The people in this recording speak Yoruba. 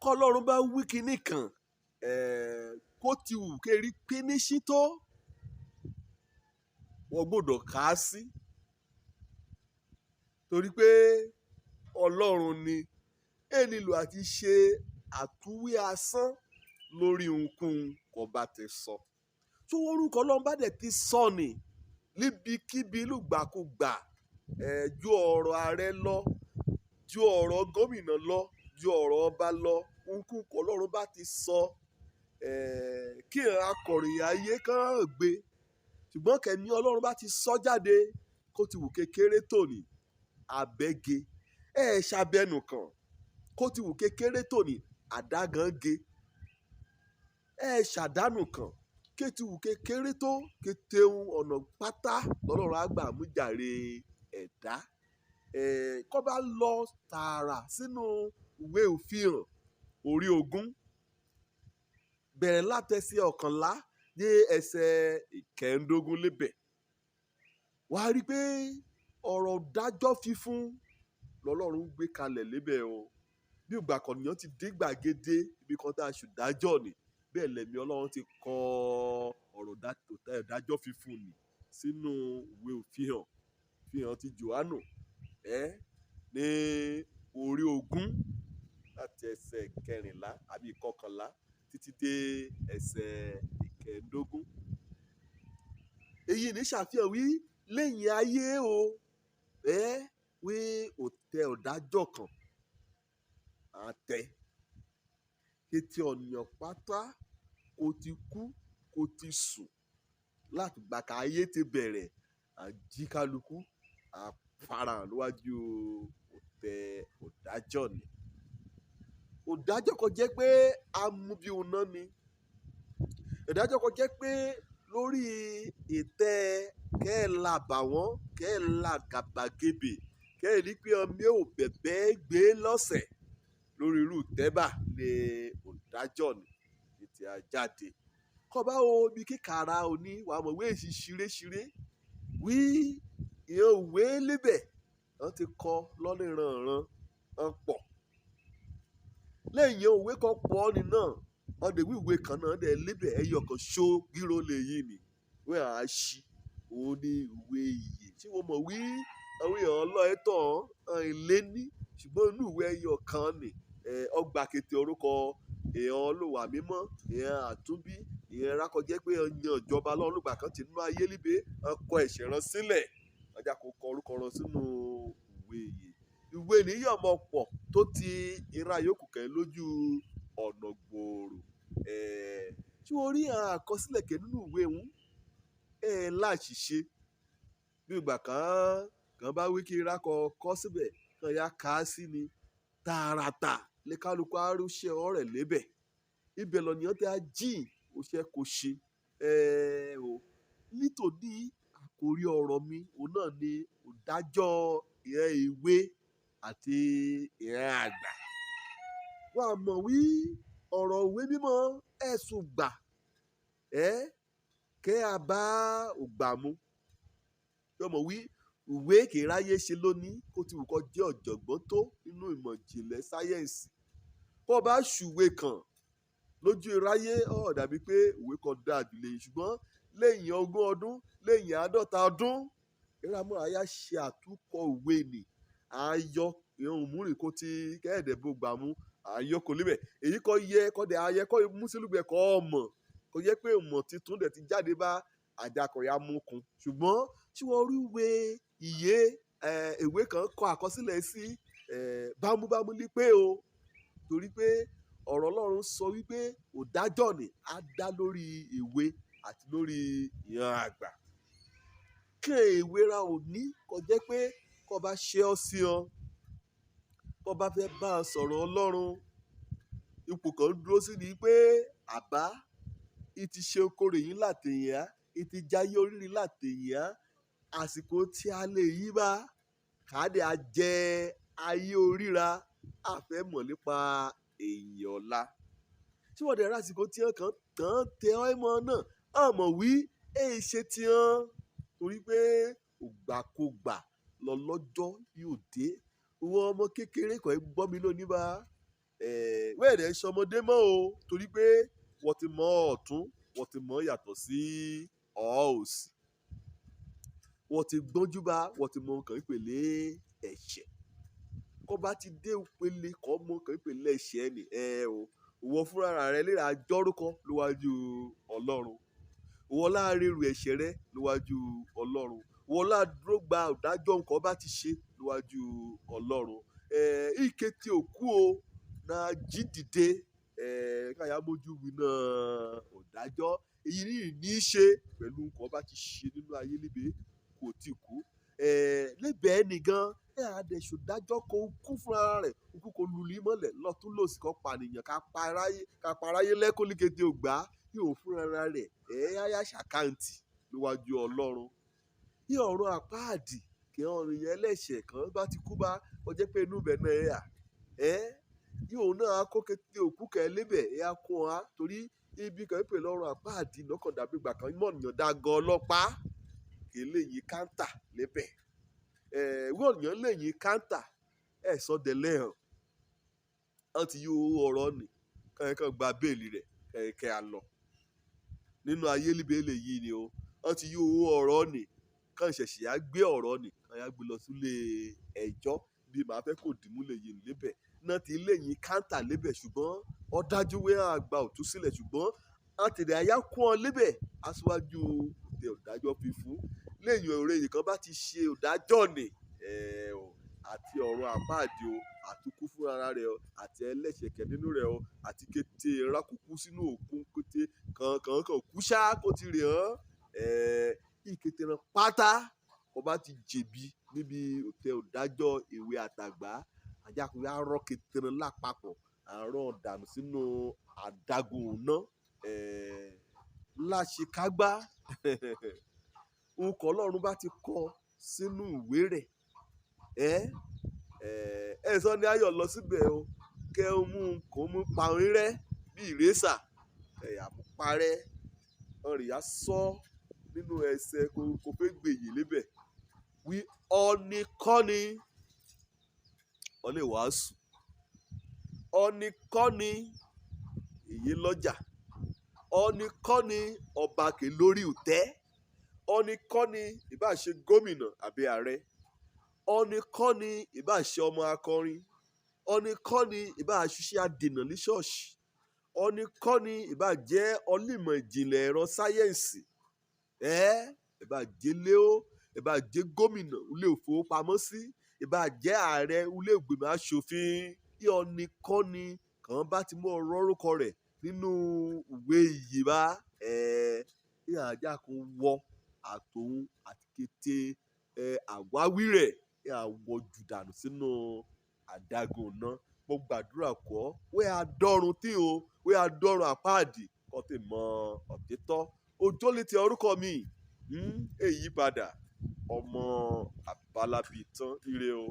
Kọ́lọ́run bá wí kinní kan, kó ti wù kérí píníṣín tó, wọ́n gbọ́dọ̀ kà á sí. Torí pé Ọlọ́run ni ẹ nílò àti ṣe àtúnwí asán lórí ohunkóhun kó bá ti sọ. Tó orúkọ Ọlọ́run bá dẹ̀ ti sọ ni níbikíbi lùgbàkúgbà, ju ọ̀rọ̀ ààrẹ lọ, ju ọ̀rọ̀ gómìnà lọ, ju ọ̀rọ̀ ọba lọ, ohunkóhun kó Ọlọ́run bá ti sọ, kí ìran akọ̀ròyìn ayé kàn gbé. Ṣùgbọ́n kẹ́mi Ọlọ́run bá ti sọ jáde, kó ti wù kékeré tòní, abẹ́ge. Ẹ ṣàbẹnu kan, kó ti wù kékeré tòní, àdágànge. Ẹ ṣàdánù kan, ké ti wù kékeré tó, kétéhun ọ̀nà pátá lọ́lọ́run á gbà mú jàre ẹ̀dá. Kó bá lọ tààrà sínú ìwé òfihàn orí 20, bẹ̀rẹ̀ látẹsẹ̀ 11 dé ẹsẹ̀ 15 lébẹ̀. Wàá rí pé ọ̀rọ̀ dájọ́ fífún lọ́lọ́run gbé kalẹ̀ lébẹ̀ o. Bí ìgbà kọ̀nìyàn ti dé gbàgede ibi kan tá a ṣù dájọ́ ni, bẹ́ẹ̀ lẹ̀mí Ọlọ́run ti kọ ọ̀rọ̀ dájọ́ fífún ni sínú ìwé òfihàn, ìfihàn ti Jòhánù, ní orí 20 láti ẹsẹ̀ 14 àbí 11 títí dé ẹsẹ̀ 15. Èyí ní ṣàfihàn wí lẹ́yìn ayé o, wí òtẹ ọ̀dájọ́ kan àtẹ. Kété ọ̀nìyàn pátá kó ti kú, kó ti sùn láti ìgbà ká ayé ti bẹ̀rẹ̀, àjíkálukú àfarahàn níwájú òtẹ ọ̀dájọ́ ni. Ọ̀dájọ́ kan jẹ́ pé a mú bí oná ni. Ọ̀dájọ́ kan jẹ́ pé lórí ìtẹ́ kẹ́ ẹ la bàwọ́n, kẹ́ ẹ la gàbàgebè, kẹ́ ẹ rí pé ọmọ ò bẹ̀bẹ̀ gbé lọ́sẹ̀ lórí irú tẹ́bà ní ọ̀dájọ́ ni ní ti a jáde. Kọ́ bá wo ibi kíkàrà òní, wàá mọ̀ wí èsì ṣiréṣiré, wí ìyẹn òwe lébẹ̀, wọ́n ti kọ lọ́nà ìrànràn, wọ́n pọ̀. Lẹ́yìn òwe kan pọ̀ ni náà, wọ́n dẹ̀ wí ìwé kan náà dẹ̀ lébẹ̀ ẹyọ kan ṣó gíró lè yí ni. Wí à á ṣí, òun ni ìwé ìyè. Tí wọ́n mọ̀ wí àwọn èèyàn ọlọ́ẹ̀ tán, wọ́n lé ní, ṣùgbọ́n inú ìwé ẹyọ kan ni, ọgbà kété orúkọ èèyàn Olúwa mímọ́, èèyàn àtúnbí, èèyàn rákọjẹ́ pé ọ̀yàn ìjọba Ọlọ́run lùgbà kan ti nú ayé líbe, wọ́n kọ ẹ̀ṣẹ̀ rán sílẹ̀. Ọjà kò kọ orúkọ rán sínú ìwé ìyè. Ìwé nìyí ọmọ pọ̀ tó ti ìra yòókù kẹ́ lójú ọ̀nà gbòòrò. Tí o rí àkọsílẹ̀ kẹ́ nínú ìwé òun, láṣìṣe. Bí ìgbà kan kan bá wí kí rákọ kọ síbẹ̀, kan ya ká sí ni tààràtà lè kálukú arúṣẹ́ ọ̀rẹ́ lébẹ̀. Ibẹ̀ lọ̀nìyàn tí a jí òṣè kò ṣe. O. Nítòní àkórí ọ̀rọ̀ mi, òun náà ni ọ̀dájọ́ ìyẹn ìwé àti ìyẹn àgbà. Wọ́n á mọ̀ wí ọ̀rọ̀ ìwé mímọ́ ẹ̀sùn gbà, kẹ́ a bá ògbà mu. Wọ́n mọ̀ wí ìwé kì í ráyé ṣe lónìí kó ti wù kó jẹ́ ọ̀jọ̀gbọ́n tó nínú ìmọ̀ ìjìnlẹ̀ sáyẹ́ǹsì. Bó bá ṣùwé kan lójú iráyé, ó dàbí pé ìwé kan dáa jù lè, ṣùgbọ́n lẹ́yìn 20 ọdún, lẹ́yìn 50 ọdún, ìrámọ̀ àyà ṣe àtúnkọ ìwé ni. A yọ ìhun múrì kó ti kẹ́ẹ̀dẹ̀ bó gbà mú, a yọ kò lébẹ̀. Èyí kọ́ yẹ kọ́ dẹ̀ ayẹ kọ́ mú sílùgbẹ̀ kọ́ mọ̀, kó jẹ́ pé ìmọ̀ titun dẹ̀ ti jáde bá àjàkọ̀yà mú kun. Ṣùgbọ́n tí wọ́n rí ìwé ìyè, ìwé kan kọ àkọsílẹ̀ sí, bámúbámú ní pé o. Torí pé ọ̀rọ̀ Ọlọ́run sọ wípé ọ̀dájọ́ ni á dá lórí ìwé àti lórí ìran àgbà. Kí ìwé ra ò ní kó jẹ́ pé kó bá ṣe ọ́ sí ọ, kó bá fẹ́ bá a sọ̀rọ̀ Ọlọ́run, ipò kan dúró sí ni pé àbá, í ti ṣe okòrè yín látẹ̀yìn á, í ti jayé oríire látẹ̀yìn á, àsìkò tí a lè yí bá, ká dẹ̀ á jẹ ayé oríra, a fẹ́ mọ̀ nípa èèyàn ọ̀la. Tí wọ́n dẹ̀ ra àsìkò tí wọ́n kàn tán tẹ ọ́ mọ́ náà, a mọ̀ wí, èyí ṣe tí wọ́n, torí pé ògbàkogbà lọ lọ́jọ́ yóò dé. Ìwọ ọmọ kékeré kan ń gbọ́ mi lónìí bá. Wẹ́ẹ̀rẹ̀ ṣọmọdé mọ́ o, torí pé wọ́n ti mọ ọ̀tún, wọ́n ti mọ yàtọ̀ sí òsì, wọ́n ti gbọ́njú bá, wọ́n ti mọ nǹkan ìpele ẹ̀ṣẹ̀. Kó bá ti dé ìpele kọ́ mọ nǹkan ìpele ẹ̀ṣẹ̀ ni ẹ o, ìwọ fúnra rẹ léra jọ́rúkọ níwájú Ọlọ́run, ìwọ láàrẹ̀rù ẹ̀ṣẹ̀ rẹ níwájú Ọlọ́run, ìwọ láàdúró gba ìdájọ́ nǹkan bá ti ṣe níwájú Ọlọ́run. Ike tí ò kú o náà jí dìde, káyà mójú wí náà ọ̀dájọ́. Èyí ní í ṣe pẹ̀lú nǹkan bá ti ṣe nínú ayé níbi kò tí kú. Lẹ́bẹ̀ẹ́ nìgan ẹ àdẹ̀sù dájọ́ kó kú fúnra rẹ̀, kú kó lulí mọ́lẹ̀ lọ́tún lòsì kó pànìyàn ká paráyé lẹ́kọ́ ní kété ògbà yóò fúnra rẹ̀ ẹ yáyá ṣàkáǹtì níwájú Ọlọ́run. Ní ọ̀run àpáàdì kí ọ̀run yẹn ẹlẹ́ṣẹ̀ kan bá ti kú bá ó jẹ́ pé inú ibẹ̀ náà ẹ yà ẹ́ yóò náà kó kété òkú kẹ́ lébẹ̀ ẹ á kó wa, torí ibi kan pè lọ́run àpáàdì lọ́kàn dàbí ìgbà kan mọ̀nìyàn dá gan ọlọ́pàá kì í lè yí káńtà lébẹ̀. Wọ́n yàn lè yí káńtà ẹ̀ sọ délé hàn wọ́n ti yí owó ọ̀rọ̀ nì kẹ́kẹ́ gba béèlì rẹ̀ kẹ́kẹ́ á lọ nínú ayé líbe lè yí ni o. Wọ́n ti yí owó ọ̀rọ̀ nì kàn ṣẹ̀ṣẹ̀ á gbé ọ̀rọ̀ nì kàn yá gbé lọ sílé ẹjọ́ bí màá fẹ́ kò dìmú lè yí lébẹ̀ náà ti lè yí káńtà lébẹ̀, ṣùgbọ́n ó dájú wé àgbà òtúsílẹ̀, ṣùgbọ́n àtẹ̀lẹ̀ àyà kún ọ lébẹ̀ aṣíwájú òde ọ̀dájọ́ fi fún lẹ́yìn ọ̀rẹ́ yìí kan bá ti ṣe ọ̀dájọ́ nì àti ọ̀run àpáàdì o, àtúkú fúnra rẹ̀ o, àti ẹlẹ́ṣẹ̀kẹ̀ nínú rẹ̀ o, àti kété rákúkú sínú òkun kété kankan kú ṣá kó ti rè hàn ìkété rán pátá kó bá ti jẹ̀bi níbi òtẹ ọ̀dájọ́ ìwé àtàgbà àjàkúrẹ́ arọ́ kété rán lápapọ̀ àárọ̀ dànù sínú àdágún ọ̀nà láṣekágbá. Nǹkan Ọlọ́run bá ti kọ sínú ìwé rẹ̀ ẹ sọ ní ayọ̀ lọ síbẹ̀ o, kẹ́ ẹ mú kó mú parun rẹ́ bí ìrésà ẹ̀yà mú parẹ́ ọ̀rìyá sọ nínú ẹsẹ̀ kò fẹ́ gbèyè lébẹ̀ wí ọ̀nìkọ́ni ọ̀lẹ́ wàásù ọ̀nìkọ́ni èyí lọ́jà ọ̀nìkọ́ni ọba kè lórí ìtẹ́ ọ̀nìkọ́ni ìbá ṣe gómìnà àbí ààrẹ ọ̀nìkọ́ni ìbá ṣe ọmọ akọrin ọ̀nìkọ́ni ìbá ṣiṣẹ́ adènà ní ṣọ́ọ̀ṣì ọ̀nìkọ́ni ìbá jẹ́ onímọ̀ ìjìnlẹ̀ ẹ̀rọ sáyẹ́ǹsì ìbá jẹ́ léo ìbá jẹ́ gómìnà ilé ìfowópamọ́sí ìbá jẹ́ ààrẹ ilé ìgbìmọ̀ aṣòfin. Ọ̀nìkọ́ni kàn bá ti mú ọ̀rọ̀ orúkọ rẹ̀ nínú ìwé ìyè bá ìhàjá kan wọ àtòun àti kété àwáwí rẹ̀ àwọ̀ jù dànù sínú àdágún náà. Mo gbàdúrà kọ́ wẹ́ adọ́run tí o wẹ́ adọ́run àpáàdì kọ́ tè mọ ọ̀títọ́ òjò lè ti orúkọ mi èyí padà ọmọ àbálábí tán ire o.